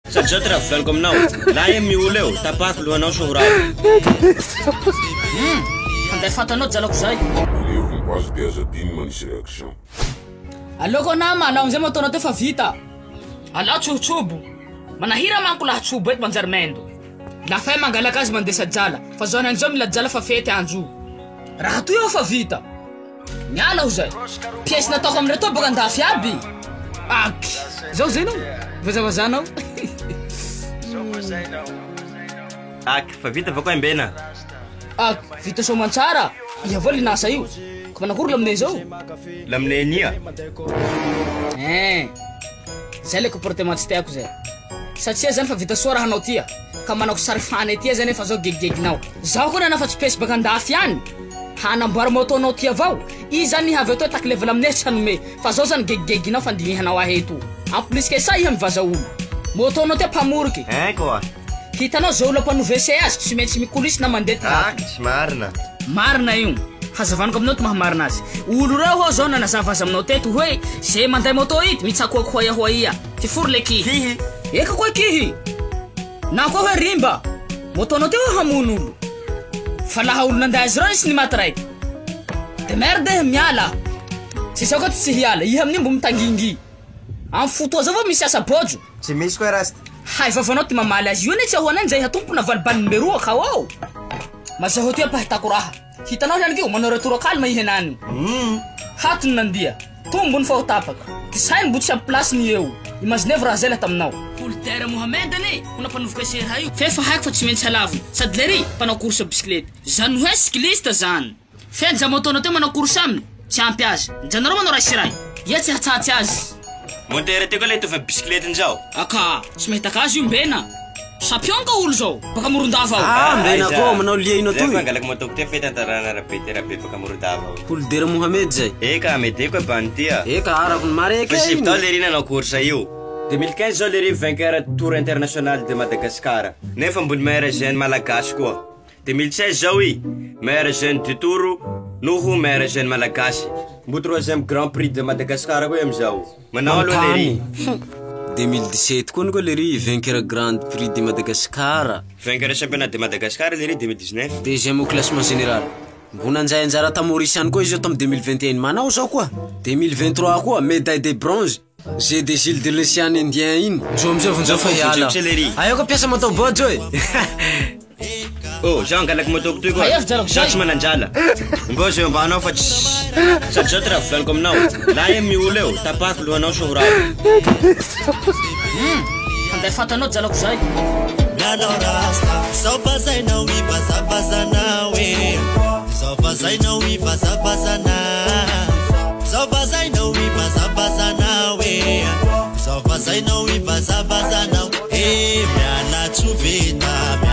Sady zao ty raha volaniko aminao, lahy amy olo eo, tapahako lohanao so ho ravo. Hum, handay fatanao jalako zay. Alevo ny page de aza adino manisy réaction. Aleoko nama, alao amizay moto-nao teo fa vita. Alao tsotsobo. Manahira manko laha tsobo eto manjary mendo. Lafa hay mangalaka azy mandesa jala, fa zao henany zao mila jala fa fety andro io. Raha toy aho fa vita. Miala aho zay. Pièce nataoko amin'ireo baka andafy aby. Aky. Zao zay nao. Vazavazanao. Aky, fa vita va koa embena? Aky, vita soamantsara. Iha avao linasa io. Ka manakory lamine zao? Lamine ania? Hein. Zay le comportement tsy tiako zay. Satria zany fa vita soa raha anao tia. Ka manao sary fany aty zany efa zao gegigeginao. Zaho koa nanafatsy pièce baka andafy any. Hanamboara moto nao ty avao. I zany avy atoy tak level aminay tsy hanome. Fa zao zany gegigeginao fandinihanao ahy eto. En plus que ça iha mivaza olo. Moto nao ty mpamoriky. Hein koa. Hitanao zao olo mpano WC azy tsy maintsy mikolisy na mandeha ty raha. Ak tsy marina. Marina io. Hazavaniko aminao ty maha marina azy. Olo reo hao zao nanazava azy aminao teto hoe ze manday moto ity mitsakoako hoaia hoaia. Fifory le kihy. Kihy. Eka koa kihy. Na koa hoe rimba. Moto-nao ty hoe hamono olo. Fa laha olo nanday azy reo nisy nimaty raiky. De merde miala. Tsy zao koa ty tsy hiala. Iha amin'io mbo mitangingy. Amin'ny fotoa zao vao misy asa bojo. Tsy misy koa rasta. Hay vavanao ty mamaly azy io anie tsy ahoanay njay hatompona valibaliny mberoa ka ô. Mazaho ty ampahitako raha. Hitanao ihany keo manao retour calme i henany io. Hatony nandia. Tombony fa ho tapaka. Ty sainy mbo tsy ampy place ny eo. Imaginez raha zay lah taminao. Poulter Mohamed anie ho nampanovoka sera io. F'efa haiko fa tsy maintsy halavina. Sady lery mpanao course bisikilety. Zany hoe cycliste zany. Fe nja moto-nao teo manao course aminy, tsy ampy azy. Nja nareo manao ray sy ray. Ia tsy hahatsahatsy azy. Moteur ty koa le hitovy am bisikilety njao. Aka, tsy mahitaka azy io mbena. Champion ka olo zao, baka Morondava ao. Ah, mbena koa manao lia ino Zay atoy. koa angalako moto ty fa hitantarana rabe ty rabe baka Morondava ao. Poulder Mohamed zay. Eka, Amede koa bany ty a. Eka, arako ny mareka Fa sivy iny. tao lery nanao course io. 2015 zao lery vainqueur Tour International de Madagascar. Nefa mbony meilleur jeune malagasy koa. 2016 zao i, meilleur jeune du Tour noho meilleur jeune malagasy. Mbo troisième Grand Prix de Madagascar koa amizao. Manao aloha lery. 2017 koa koa lery vainqueur Grand Prix de Madagascar. Vainqueur championnat de Madagascar lery 2019. Deuxième au classement général. Mbo nanjay anjara ta Maurice ihany koa izy io tamy 2021. Manao zao koa. 2023 koa médaille de bronze. Jeux des îles de l'océan Indien iny. Njo amizao vonjeo fa hiala. Vonjeo lery. Aia koa mpiasa matao bojo e. Oh, zaho angalako motoko toy koa. Aia fijarako Zaho zay. tsy mananjala. Mbô zay ombanao fa tsy. Sady zao ty raha volaniko aminao. Lahy amy olo eo, tapahako lohanao so ho ravo. Handay fatanao jalako zay. Mianao rasta, zao vazainao ivazavazanao e. Zao vazainao ivazavazana. Zao vazainao ivazavazanao e. Zao vazainao ivazavazanao e. Miala tsoveta.